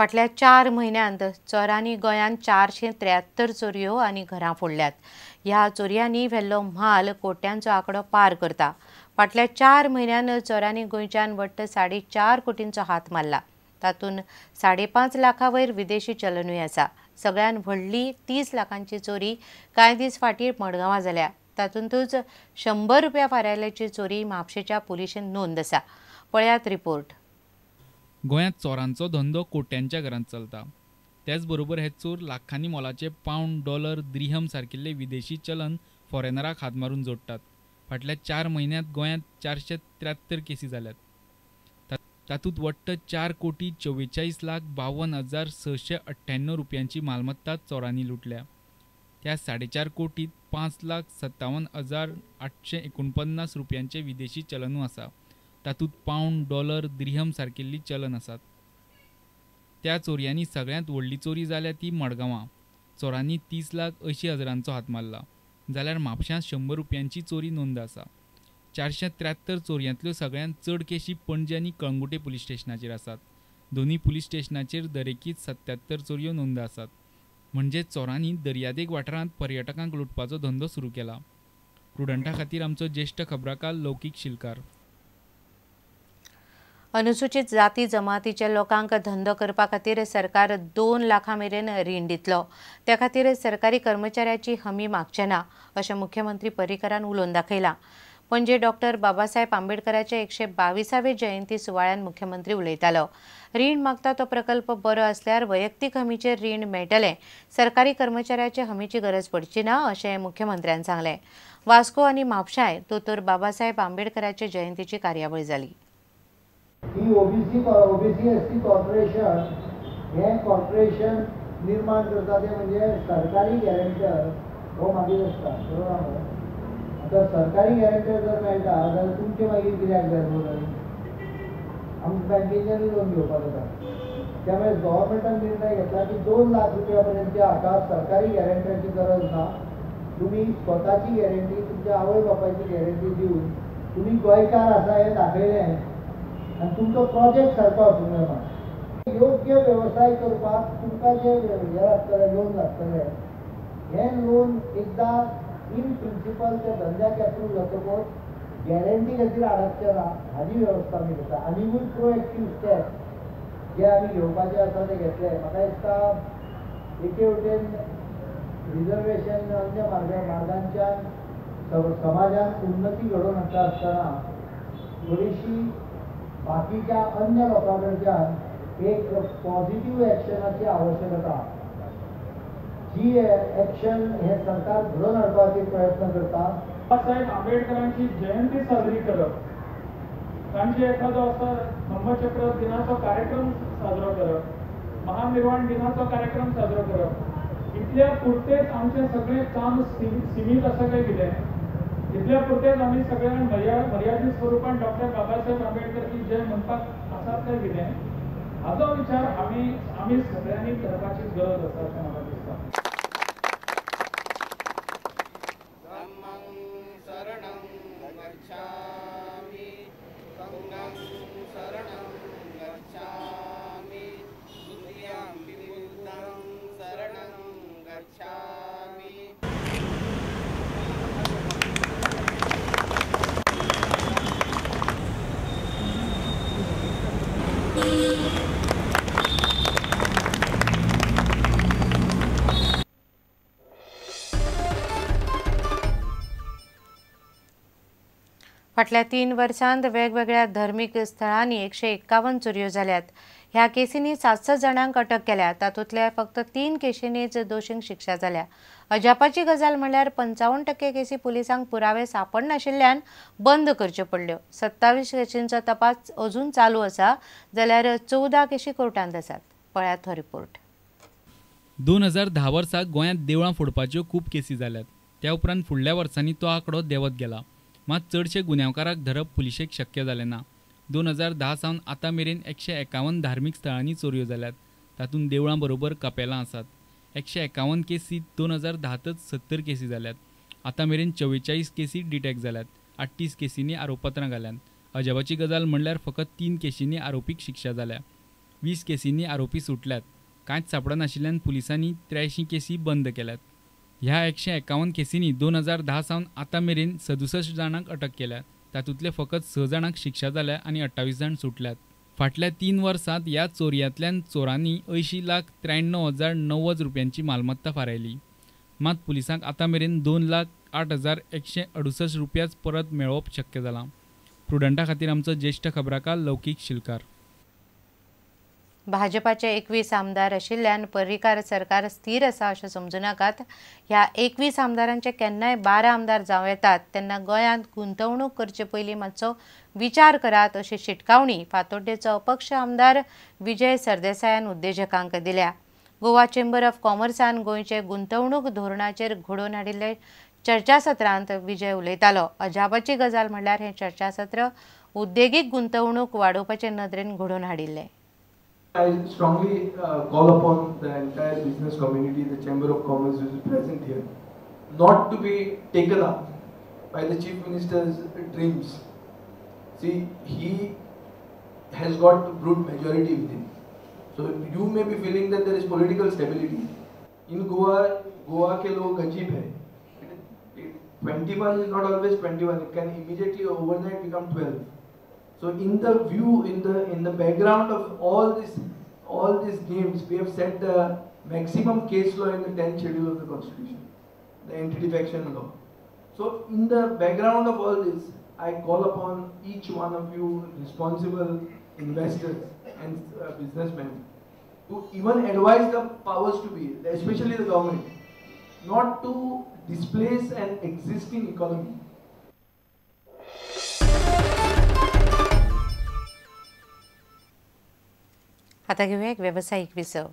फाटल्या 4 म्हयन्यांत चोरांनी गोंयांत 473 चोरयो आनी घरां फोडल्यात. ह्या चोरयांनी व्हेल्लो म्हाल कोट्यांचो आंकडो पार करता. फाटल्या 4 म्हयन्यांत चोरांनी गोंयच्यान वट्ट 4.5 कोटींचो हात मारला. तातूंत 5.5 लाखां वयर विदेशी चलनूय आसा. सगळ्यान व्हडली 30 लाखांची चोरी कांय दीस फाटीं मडगांवां जाल्या. तातूंतच 100 रुपया फारायल्याची चोरी म्हापशेच्या पुलिशेन नोंद आसा. पळयात रिपोर्ट. गोंयांत चोरांचो धंदो कोट्यांच्या घरांत चलता. त्याचबरोबर हे चोर लाखांनी मोलाचे पावंड, डॉलर, द्रिहम सारकिल्ले विदेशी चलन फॉरेनराक हात मारून जोडटात. फाटल्या 4 म्हयन्यांत गोंयांत 473 केसी जाल्यात. तातूंत वट्ट 4,44,52,698 रुपयांची मालमत्ता चोरांनी लुटल्या. त्या 4.5 कोटीत 5,57,849 रुपयांचे विदेशी चलनूय आसा. तातूंत पावंड, डॉलर, द्रिहम सारकिल्ली चलन आसात. त्या चोरयांनी सगळ्यांत व्हडली चोरी जाल्या ती मडगांवां. चोरांनी 30,80,000 हात मारला. जाल्यार म्हापश्यां 100 रुपयांची चोरी नोंद आसा. 473 चोरयांतल्यो सगळ्यांत चड केशी पणजे आनी कळंगुटे पुलीस स्टेशनाचेर आसात. दोनूय पुलीस स्टेशनाचेर दरेकीच 77 चोरयो नोंद आसात. म्हणजे चोरांनी दर्यादेग वाठारांत पर्यटकांक लुटपाचो धंदो सुरू केला. प्रुडंटा खातीर आमचो ज्येश्ठ खबराकार लौकीक शिलकार. अनुसूचित जाती जमातीच्या लोकांक धंदो करपा खातीर सरकार 2 लाखां मेरेन रीण दितलो. त्या खातीर सरकारी कर्मचाऱ्याची हमी मागचे ना अशें मुख्यमंत्री पर्रीकरान उलोवन दाखयलां. पणजे डॉक्टर बाबासाहेब आंबेडकराचे 122वे जयंती सुवाळ्यान मुख्यमंत्री उलयतालो. रीण मागता तो प्रकल्प बरो आसल्यार वैयक्तीक हमीचेर रीण मेळटलें. सरकारी कर्मचाऱ्याचे हमीची गरज पडची ना अशें मुख्यमंत्र्यान सांगलें. वास्को आनी म्हापशांय दोतोर बाबासाहेब आंबेडकराचे जयंतीची कार्यावळ जाली. ही ओबीसी एससी कॉर्पोरेशन हे कॉर्पोरेशन निर्माण करता ते म्हणजे सरकारी गॅरंटर हो मागीर आसता. बरोबर. आतां सरकारी गॅरंटर जर मेळटा जाल्यार तुमचे मागीर कित्याक जाय लोन? आमकां बँकेच्यानूय लोन घेवपाक जाता. त्यामुळे गव्हर्मेंटान निर्णय घेतला की 2 लाख रुपया पर्यंतच्या हाका सरकारी गॅरंटराची गरज ना. तुमी स्वताची गॅरंटी, तुमच्या आवय बापायची गॅरंटी दिवन तुमी गोंयकार आसा हें दाखयलें आनी तुमचो प्रोजेक्ट सारको आसूंक जाय. योग्य वेवसाय करपाक तुमकां जें हें लागतलें, लोन लागतलें, हें लोन एकदां इन प्रिंसिपल त्या धंद्याक एप्रूव जातकच गॅरंटी खातीर आडकचें ना हाजी वेवस्था आमी करता. आनिकूय प्रोएक्टीव स्टेप जे आमी घेवपाचे आसा ते घेतले. म्हाका दिसता एके वटेन रिजर्वेशन अन्य मार्गांच्यान समाजान उन्नती घडोवन हाडटा आसतना थोडीशी बाकीच्या अन्य लोकां कडच्यान एक पॉझिटिव्ह एक्शनाची आवश्यकता, जी एक्शन हे सरकार घडोवन हाडपाचे प्रयत्न करता. बाबासाहेब आंबेडकरांची जयंती साजरी करप, तांचे एखादो असो धम्मचक्र दिनाचो कार्यक्रम साजरो करप, महानिर्वाण दिनाचो कार्यक्रम साजरो करप, इतल्या पुरतेच आमचें सगळें काम सीमित आसा काय कितें? इतल्या पुरतेच आमी सगळ्यांक मर्यादीत स्वरुपान डॉक्टर बाबासाहेब आंबेडकर की जय म्हणपाक आसात काय कितें? हाचो विचार आमी सगळ्यांनी करपाची गरज आसा अशें म्हाका दिसता. फाटल्या 3 वर्सांत वेगवेगळ्या धर्मीक स्थळांनी 151 चोरयो जाल्यात. ह्या केसींनी 700 जाणांक अटक केल्या. तातूंतल्या फक्त 3 केशींनीच दोशींक शिक्षा जाल्या. अजापाची गजाल म्हणल्यार 55% केसी पुलिसांक पुरावे सापडनाशिल्ल्यान बंद करच्यो पडल्यो. 27 केशींचो तपास अजून चालू आसा जाल्यार 14 केशी कोर्टांत आसात. पळयात हो रिपोर्ट. 2010 वर्सा गोंयांत देवळां फोडपाच्यो खूब केसी जाल्यात. त्या उपरांत फुडल्या वर्सांनी तो आंकडो देंवत गेला. मात चडशे गुन्यांवकाराक धरप पुलिशेक शक्य जालें ना. 2010 सावन आतां मेरेन 151 धार्मीक स्थळांनी चोरयो जाल्यात. तातूंत देवळां बरोबर कपेलां आसात. 151 केसी 2010तच 70 केसी जाल्यात. आतां मेरेन 44 केसी डिटेक्ट जाल्यात. 38 केसींनी आरोपपत्रां घाल्यांत. अजापाची गजाल म्हणल्यार फकत 3 केशींनी आरोपीक शिक्षा जाल्या. 20 केसींनी आरोपी सुटल्यात. कांयच सापडनाशिल्ल्यान पुलिसांनी 83 केसी बंद केल्यात. ह्या 151 केसींनी 2010 सावन आतां मेरेन 67 जाणांक अटक केल्या. तातूंतले फकत 6 जाणांक शिक्षा जाल्या आनी 28 जाण सुटल्यात. फाटल्या 3 वर्सांत ह्या चोरयांतल्यान चोरांनी 80,93,090 रुपयांची मालमत्ता फारायली. मात पुलिसांक आतां मेरेन 2,08,168 रुपयाच परत मेळोवप शक्य जालां. प्रुडंटा खातीर आमचो ज्येष्ठ खबराकार लौकीक शिलकार. भाजपाचे 21 आमदार आशिल्ल्यान पर्रीकार सरकार स्थिर आसा अशें समजू नाकात. ह्या 21 आमदारांचे केन्नाय 12 आमदार जावं येतात. तेन्ना गोंयांत गुंतवणूक करचे पयलीं मातसो विचार करात अशी शिटकावणी फातोड्डेचो अपक्ष आमदार विजय सरदेसायान उद्देजकांक दिल्या. गोवा चेंबर ऑफ कॉमर्सान गोंयचे गुंतवणूक धोरणाचेर घडोवन हाडिल्ले चर्चासत्रांत विजय उलयतालो. अजापाची गजाल म्हणल्यार हें चर्चासत्र उद्देगीक गुंतवणूक वाडोवपाचे नदरेन घडोवन हाडिल्लें. I strongly call upon the entire business community, the Chamber of Commerce which is present here, not to be taken up by the Chief Minister's dreams. See, he has got brute majority with him. So you may be feeling that there is political stability. In Goa, Goa ke log ajeeb hai. 21 is not always 21. It can immediately overnight become 12. So in the view, in the background of all these games, we have set the maximum case law in the 10th schedule of the Constitution, the anti-defection law. So in the background of all this, I call upon each one of you responsible investors and businessmen to even advise the powers to be, especially the government, not to displace an existing economy. आता घेऊया एक व्यावसायिक विसव.